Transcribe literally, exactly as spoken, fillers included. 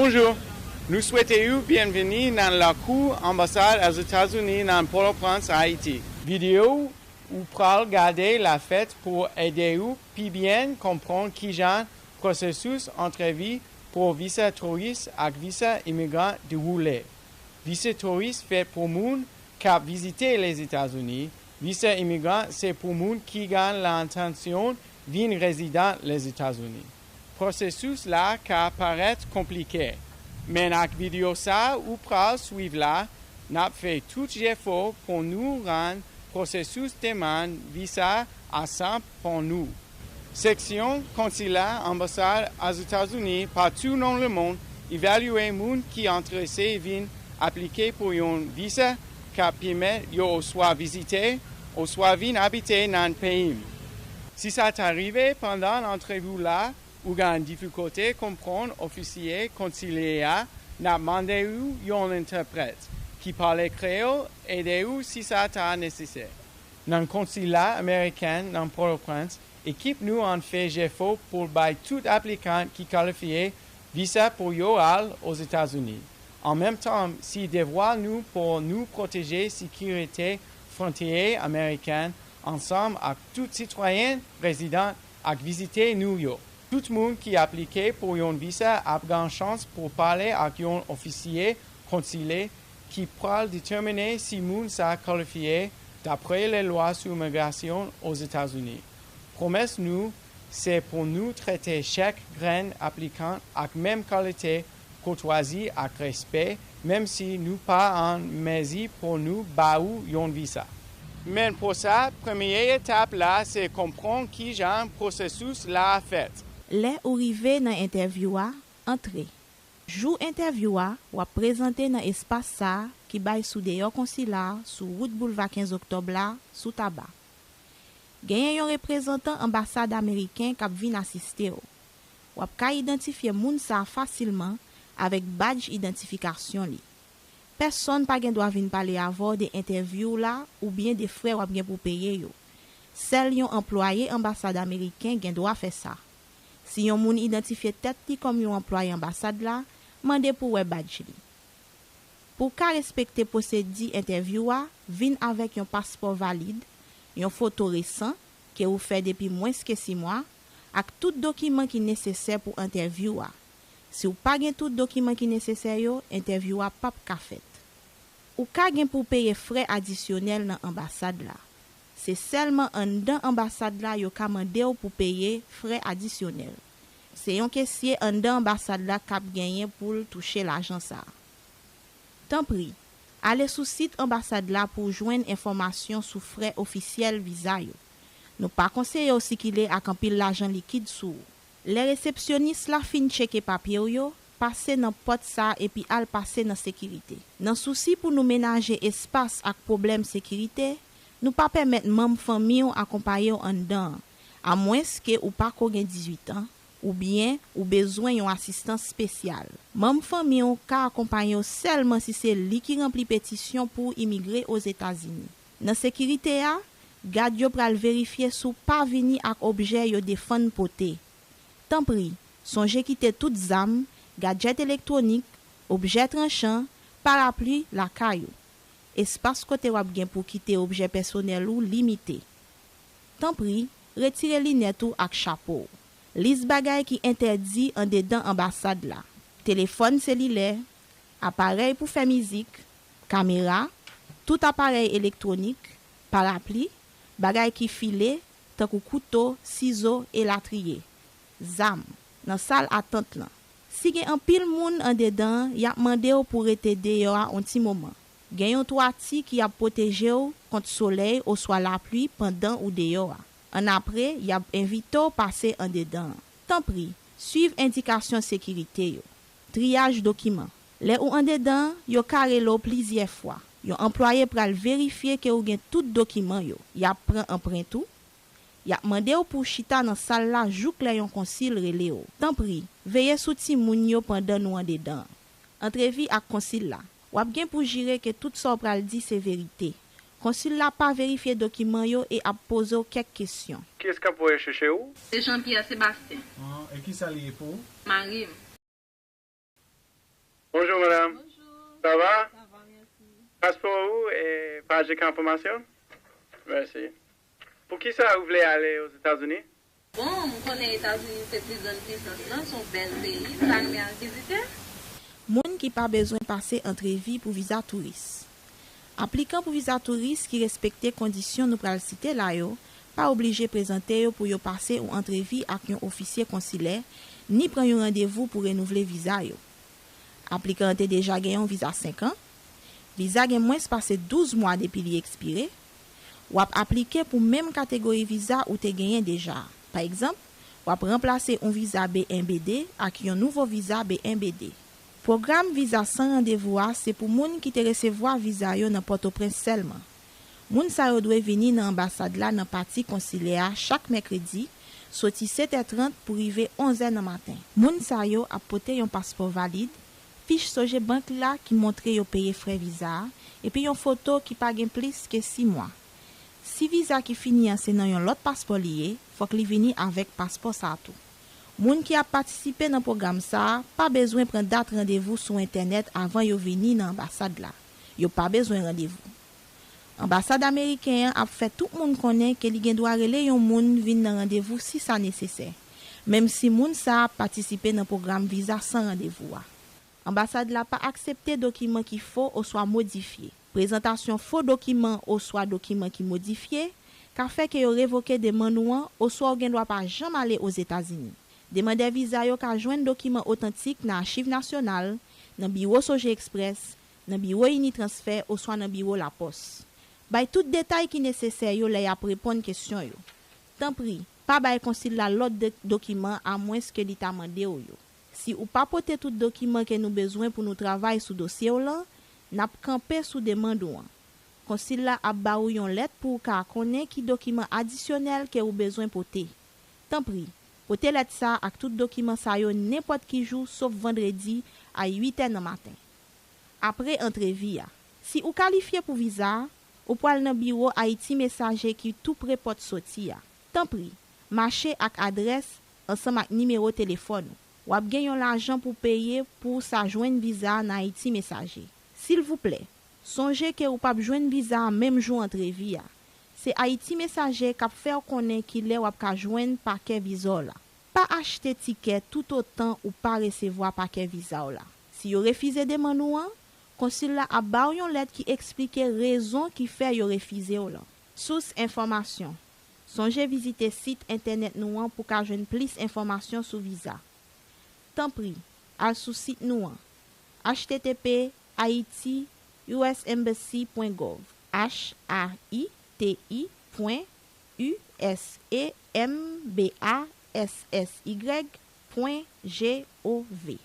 Bonjou! Nou swete ou byenvini nan lakou Anbasad Ozetazini nan Pòtoprens, Ayiti. Videyo ou pral gade la fèt pou ede ou pi byen konprann kijan pwosesis antrevi pou visa touris ak visa imigran dewoule. Visa touris fèt pou moun k ap vizite Lèzetazini, visa imigran se pou moun ki gen lentansyon vin rezidan Lèzetazini. Pwosesis la ka parèt konplike, men ak videyo sa ou pral swiv la, n ap fè tout jefò pou nou rann pwosesis demann visa a senp pou nou. Seksyon konsila anbasad Ozetazini patou nan lemonn evalye moun ki enterese vin aplike pou yon visa k ap pèmèt yo oswa vizite oswa vin abite nan peyi m. Si sa ta rive pandan antrevi w la, ou gen difikilte konprann ofisye konsilye a, n ap mande w yon entèprèt ki pale kreyòl ede w si sa ta nesesè. Nan konsila ameriken nan Pòtoprens, ekip nou an fè jefò pou bay tout aplikan ki kalifye visa pou yo al Ozetazini. An menm tan, se devwa nou pou nou pwoteje sekirite fwontyè ameriken ansanm ak tout sitwayen, rezidan ak vizitè nou yo. Tout moun ki aplike pou yon visa ap gen chans pou pale ak yon ofisye konsilye ki pral detèmine si moun sa kalifye dapre lelwa sou migrasyon Ozetazini. Pwomès nou se pou nou trete chak grenn aplikan ak menm kalite koutwazi ak respè, menm si nou pa an mezi pou nou ba ou yon visa. Men pou sa, premye etap la se konprann kijan pwosesis la fèt. Lè ou rive nan entèvyou a, antre. Jou entèvyou a, w ap prezante nan espas sa a ki bay sou deyò konsila a sou wout Boulva kenz Oktòb la, sou Taba. Genyen yon reprezantan anbasad ameriken k ap vin asiste w. W ap ka idantifye moun sa a fasilman avèk badj idantifikasyon li. Pèsonn pa gen dwa vin pale avè w de entèvyou w la oubyen de frè w ap gen pou peye yo. Sèl yon anplwaye anbasad ameriken gen dwa fè sa. Si yon moun idantifye tèt li kòm yon anplwaye anbasad la, mande pou w wè badj li. Pou w ka respekte pwosedi entèvyou a, vin avèk yon paspò valid, yon foto resan, ke ou fè depi mwens ke sis mwa, ak tout dokiman ki nesesè pou entèvyou a. Si w pa gen tout dokiman ki nesesè yo, entèvyou a p ap ka fèt. Ou ka gen pou w peye frè adisyonèl nan anbasad la. Se sèlman anndan anbasad la yo ka mande w pou peye frè adisyonèl. Se yon kesye anndan anbasad la k ap genyen pou l touche lajan sa a. Tanpri, ale sou sit anbasad la pou w jwenn enfòmasyon sou frè ofisyèl viza yo. Nou pa konseye w sikile ak anpil lajan likid sou ou. Lè resepsyonis la fin tcheke papye w yo, pase nan pòt sa a epi al pase nan sekirite. Nan sousi pou nou menaje espas ak pwoblèm sekirite, nou pa pèmèt manm fanmi w akonpaye w anndan an, amwenske ou pa ko gen dizuit an, oubyen ou bezwen yon asistans espesyal. Manm fanmi w ka akonpaye w sèlman si se li ki ranpli petisyon pou w imigre Ozetazini. Nan sekirite a, gad yo pral verifye si w pa vini ak objè yo defann pote. Tanpri, sonje kite tout zam, gadjèt elektwonik, objè tranchan, parapli lakay ou. Espas kote w ap gen pou w kite objè pèsonèl ou limite. Tanpri, retire linèt ou ak chapo w. Lis bagay ki entèdi andedan anbasad la: telefòn selilè, aparèy pou fè mizik, kamera, tout aparèy elektwonik, parapli, bagay ki file, tankou kouto, sizo, elatriye, zam, nan sal atant lan. Si gen anpil moun andedan an, y ap mande w pou w rete deyò a yon ti moman. Gen yon twati ki ap pwoteje w kont solèy oswa lapli pandan ou deyò a. Annapre, y ap envite w pase andedan an. Tanpri, suiv endikasyon sekirite yo. Triyaj dokiman. Lè ou andedan an, yo ka rele w plizyè fwa. Yon anplwaye pral verifye ke ou gen tout dokiman yo. Y ap pran anprent ou. Y ap mande w pou w chita nan sal la jouk lè yon konsil rele w. Tanpri, veye sou timoun yo pandan nou andedan an. Antrevi ak konsil la. W ap gen pou jire ke tout sa w pral di se verite. Konsil la pa verifye dokiman yo e ap poze w kèk kesyon. Kiyès k ap voye chèche w? Se Jean Pierre Sébastien. An, e kisa li ye pou w? Mari m. Bonjou, madanm. Bonjou. Sa va? Sa va, mèsi. Paspò ou e pajik enfòmasyon? Mèsi. Poukisa ou vle ale Ozetazini? Bon, m konnen Etazini se pli grann pisans lan, se yon bèl peyi, m ta renmen al vizite. Moun ki pa bezwen pase antrevi pou viza touris. Aplikan pou viza touris ki respekte kondisyon nou pral site la yo pa oblije prezante yo pou yo pase yon antrevi ak yon ofisye konsilè ni pran yon randevou pou renouvle viza yo. Aplikan an te deja gen yon viza senk an, viza gen mwens pase douz mwa depi li ekspire, w ap aplike pou menm kategori viza ou te genyen deja a. Pa egzanp, w ap ranplase yon viza B en B de ak yon nouvo viza B en B de. Pwogram viza san randevou a se pou moun ki te resevwa viza yo nan Pòtoprens sèlman. Moun sa yo dwe vini nan anbasad la nan pati konsilè a chak mèkredi, soti sèt è trant pou rive onz è nan maten. Moun sa yo ap pote yon paspò valid, fich Sogebank la ki montre yo peye frè viza a, epi yon foto ki pa gen plis ke sis mwa. Si viza ki fini an se nan yon lòt paspò li ye, fòk li vini avèk paspò sa a tou. Moun ki ap patisipe nan pwogram sa a pa bezwen pran dat randevou sou entènèt avan yo vini nan anbasad la. Yo pa bezwen randevou. Anbasad ameriken an ap fè tout moun konnen ke li gen dwa rele yon moun vin nan randevou si sa nesesè, menm si moun sa a ap patisipe nan pwogram viza san randevou a. Anbasad la pa aksepte dokiman ki fo oswa modifye. Prezantasyon fo dokiman oswa dokiman ki modifye ka fè ke yo revoke demann ou an oswa w gen dwa pa janm ale Ozetazini. Demandè viza yo ka jwenn dokiman otantik nan Achiv Nasyonal, nan biwo Sogeexpress, nan biwo Unitransfer oswa nan biwo lapòs. Bay tout detay ki nesesè yo lè y ap reponn kesyon yo. Tanpri, pa bay konsil la lòt de- dokiman amwenske li ta mande w yo. Si ou pa pote tout dokiman ke nou bezwen pou nou travay sou dosye w lan, n ap kanpe sou demann ou an. Konsil la ap ba ou yon lèt pou ou ka konnen ki dokiman adisyonèl ke ou bezwen pote. Tanpri, pote lèt sa a ak tout dokiman sa yo nenpòt ki jou sof vandredi a uit è nan maten. Apre antrevi a. Si ou kalifye pou viza a, ou pwal nan biwo Ayiti Mesaje ki tou pre pòt soti a. Tanpri, mache ak adrès ansanm ak nimewo telefòn ou. W ap gen yon lajan pou peye pou w sa jwenn viza a nan Ayiti Mesaje. Silvouplè, sonje ke ou p ap jwenn viza a menm jou antrevi a. Se Ayiti Mesaje k ap fè w konnen kilè w ap ka jwenn pakè viza w la. Pa achte tikè toutotan ou pa resevwa pakè viza w la. Si yo refize demann ou an, konsil la ap ba w yon lèt ki eksplike rezon ki fè yo refize w lan. Sous enfòmasyon. Sonje vizite sit entènèt nou an pou ka jwenn plis enfòmasyon sou viza. Tanpri, al sou sit nou an, H T T P Haiti U S Embassy point gov, H A I T I point U S E M B A S S Y point G O V.